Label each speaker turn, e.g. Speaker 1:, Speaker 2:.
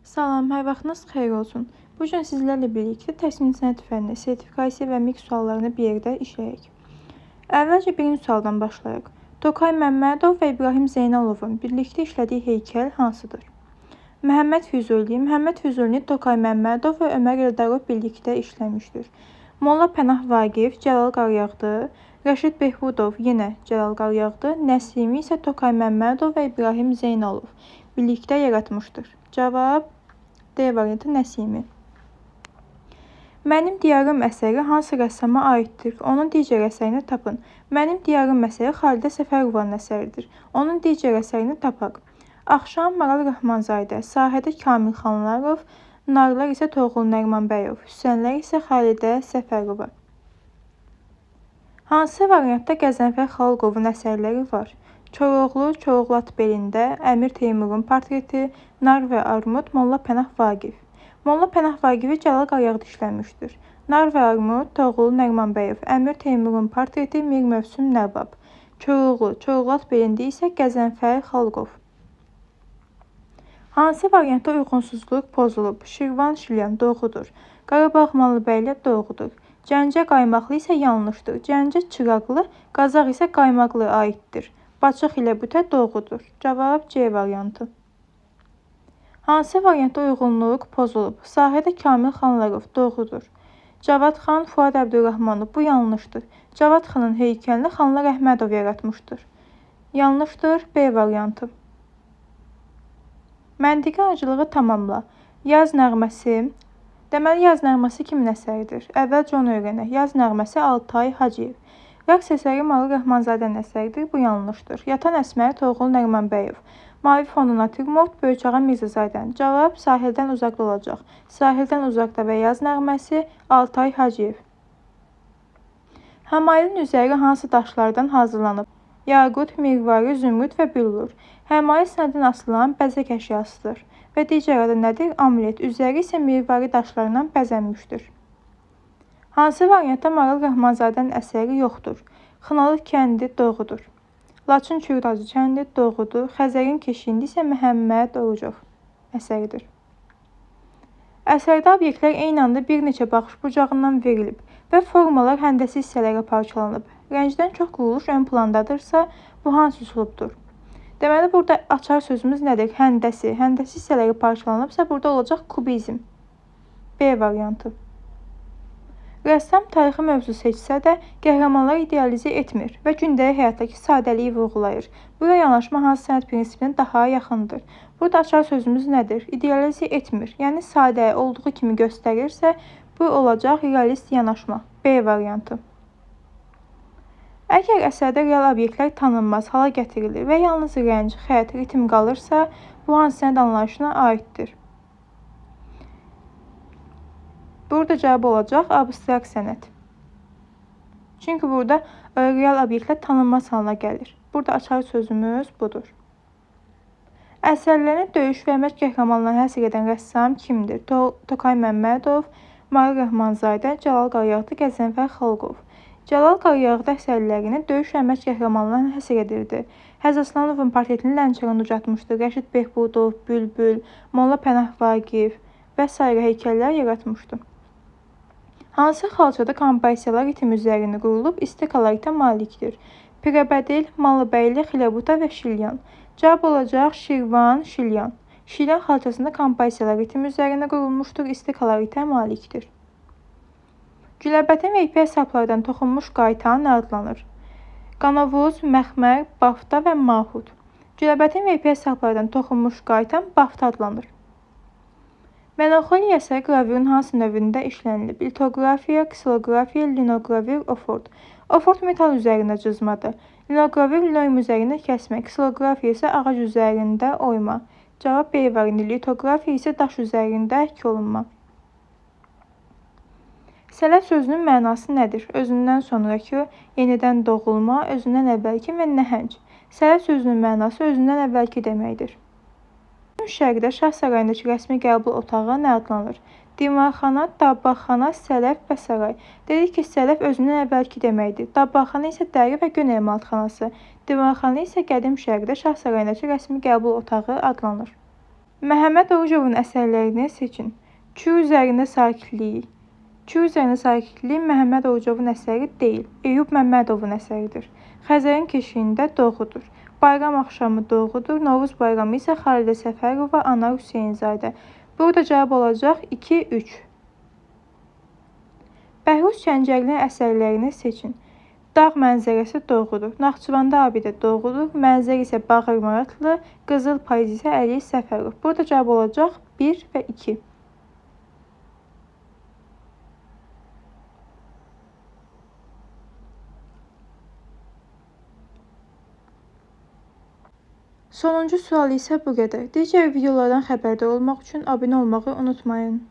Speaker 1: Salam, hər vaxtınız xeyir olsun. Bu gün sizlərlə birlikdə təsvir sənət fənni, sertifikasiya və miks suallarını bir yerdə işləyək. Əvvəlcə birinci sualdan başlayaq. Tokay Məmmədov və İbrahim Zeynalovun birlikdə işlədiyi heykəl hansıdır? Məhəmməd Füzuli, Məhəmməd Füzulini Tokay Məmmədov və Ömər Eldarov birlikdə işləmişdir. Molla Pənah Vaqif, Cəlal Qaryağdı, Rəşid Behbudov yenə Cəlal Qaryağdı, Nəsimi isə Tokay Məmmədov və İbrahim Zeynalov birlikdə yaratmışdır. Cavab D variantı Nəsimi. Mənim Diyarım əsəri hansı rəssama aiddir? Onun digər əsərini tapın. Mənim Diyarım əsəri Xalidə Səfərovanın əsəridir. Onun digər əsərini tapaq. Axşam Maral Rəhmanzadə, Sahədə Kamil Xanlarov, Narlar isə Toğrul Nərimanbəyov, Hüsənlər isə Xalidə Səfərova. Hansı variantda Qəzənfər Xalıqovun əsərləri var? Koroğlu, Koroğlu at belində, Əmir Teymurun portreti, Nar və Armud, Molla Pənah Vaqif. Molla Pənah Vaqifi Cəlal Qaryağdı işləmişdir. Nar və Armud, Toğrul Nərimanbəyov, Əmir Teymurun portreti, Mir Mövsüm Nəvab. Koroğlu, Koroğlu at belində isə Qəzənfər Xalıqov. Hansı variantda uyğunsuzluq pozulub? Şirvan Şilyan doğrudur. Qarabağ Malıbəyli doğrudur. Gəncə Qaymaqlı isə yanlışdır. Gəncə Çıraqlı, Qazax isə Qaymaqlı aiddir. Baçıq ilə Bütə doğrudur. Cavab C variantı. Hansı variantda uyğunluq pozulub? Sahədə Kamil Xanlarov doğrudur. Cavad xan Fuad Əbdürrahmanov bu yanlışdır. Cavad xanın heykəlini Xanlar Əhmədov yaratmışdır. Yanlışdır. B variantı. Məntiqi ardıcıllığı tamamla. Yaz nəğməsi. Deməli, Yaz nəğməsi kimin əsəridir? Əvvəlcə onu öyrənək. Yaz nəğməsi Altay Hacıyev. Rəqs əsəri Maral Rəhmanzadənin əsəridir. Bu yanlışdır. Yatan Əsmər Toğrul Nərimanbəyov. Mavi fonda natürmort Böyükçağa Mirzəzadənin. Cavab sahildən uzaqda olacaq. Sahildən uzaqda və Yaz nəğməsi Altay Hacıyev. Həmailin üzəri hansı daşlardan hazırlanıb? Yaqut, mirvari, zümrüd və büllur. Həmail sənədin asılan bəzək əşyasıdır və digər adı nədir? Amulet. Üzəri isə mirvari daşlarla bəzənmişdir. Hansı variantda Maral Rəhmanzadənin əsəri yoxdur? Xınalı kəndi doğrudur. Laçın Kürdacı kəndi doğrudur. Xəzərin keşiyində isə Məhəmməd Orucov əsəridir. Əsərdə obyektlər eyni anda bir neçə baxış bucağından verilib və formalar həndəsi hissələrə parçalanıb. Rəngdən çox quruluş ön plandadırsa, bu hansı üslubdur? Deməli, burada açar sözümüz nədir? Həndəsi. Həndəsi hissələri parçalanıbsa, burada olacaq kubizm. B variantı. Rəssam tarixi mövzu seçsə də, qəhrəmanları idealizə etmir və gündəlik həyatdakı sadəliyi vurğulayır. Bu yanaşma hansı sənət prinsipinə daha yaxındır? Burada açar sözümüz nədir? İdealizə etmir, yəni sadə olduğu kimi göstərirsə, bu olacaq realist yanaşma. B variantı. Əgər əsərdə real obyektlər tanınmaz hala gətirilir və yalnız rəng, xətt, ritm qalırsa, bu hansı sənət anlayışına aiddir? Burada cavab olacaq abstrakt sənət. Çünki burada real obyektlər tanınmaz halına gəlir. Burada açar sözümüz budur. Əsərlərini döyüş və əmək qəhrəmanlarına həsr edən rəssam kimdir? Tokay Məmmədov, Maral Rəhmanzadə, Cəlal Qaryağdı, Qəzənfər Xalıqov. Cəlal Qaryağdı əsərlərini döyüş və əmək qəhrəmanlarına həsr edirdi. Həzi Aslanovun portretini Lənkəranda ucatmışdı. Rəşid Behbudov, Bülbül, Molla Pənah Vaqif və sairə heykəllər yaratmışdı. Hansı xalçada kompozisiyalar ritm üzərində qurulub, isti koloritə malikdir? Pirəbədil, Malıbəyli, Xiləbuta və Şilyan. Cavab olacaq Şirvan, Şilyan. Şilyan xalçasında kompozisiyalar ritm üzərində qurulmuşdur, isti koloritə malikdir. Güləbətin və ipək saplardan toxunmuş qaytan nə adlanır? Qanovuz, məxmər, bafta və mahud. Güləbətin və ipək saplardan toxunmuş qaytan bafta adlanır. Melanxoliya əsəri qravürün hansı növündə işlənilib? Litoqrafiya, ksiloqrafiya, linoqravür, ofort. Ofort metal üzərində cızmadır. Linoqravür linoleum üzərində kəsmə, ksiloqrafiya isə ağac üzərində oyma. Cavab B variantı. Litoqrafiya isə daş üzərində həkk olunma. Sələf sözünün mənası nədir? Özündən sonrakı, yenidən doğulma, özündən əvvəlki və nəhəng. Sələf sözünün mənası özündən əvvəlki deməkdir. Şərqdə Şah sarayındakı rəsmi qəbul otağı nə adlanır? Divanxana, dabbaxana, sələf və saray. Dedik ki, sələf özündən əvvəlki deməkdir. Dabbaxana isə dəri və gön emalatxanası. Divanxana isə qədim şərqdə Şah sarayındakı rəsmi qəbul otağı adlanır. Məhəmməd Orucovun əsərlərini seçin. Kür üzərində sakitlik. Kür üzərində sakitlik Məhəmməd Orucovun əsəri deyil, Eyyub Məmmədovun əsəridir. Xəzərin keşiyində doğrudur. Bayram axşamı doğrudur. Novruz bayramı isə Xalidə Səfərova, Anar Hüseynzadə. Burada cavab olacaq 2, 3. Bəhruz Çəncəlinin əsərlərini seçin. Dağ mənzərəsi doğrudur. Naxçıvanda abidə doğrudur. Mənzər isə Bağır Muradlı, Qızıl payız isə Əli Səfərov. Burada cavab olacaq 1 və 2. Sonuncu sual isə bu qədər. Digər videolardan xəbərdar olmaq üçün abunə olmağı unutmayın.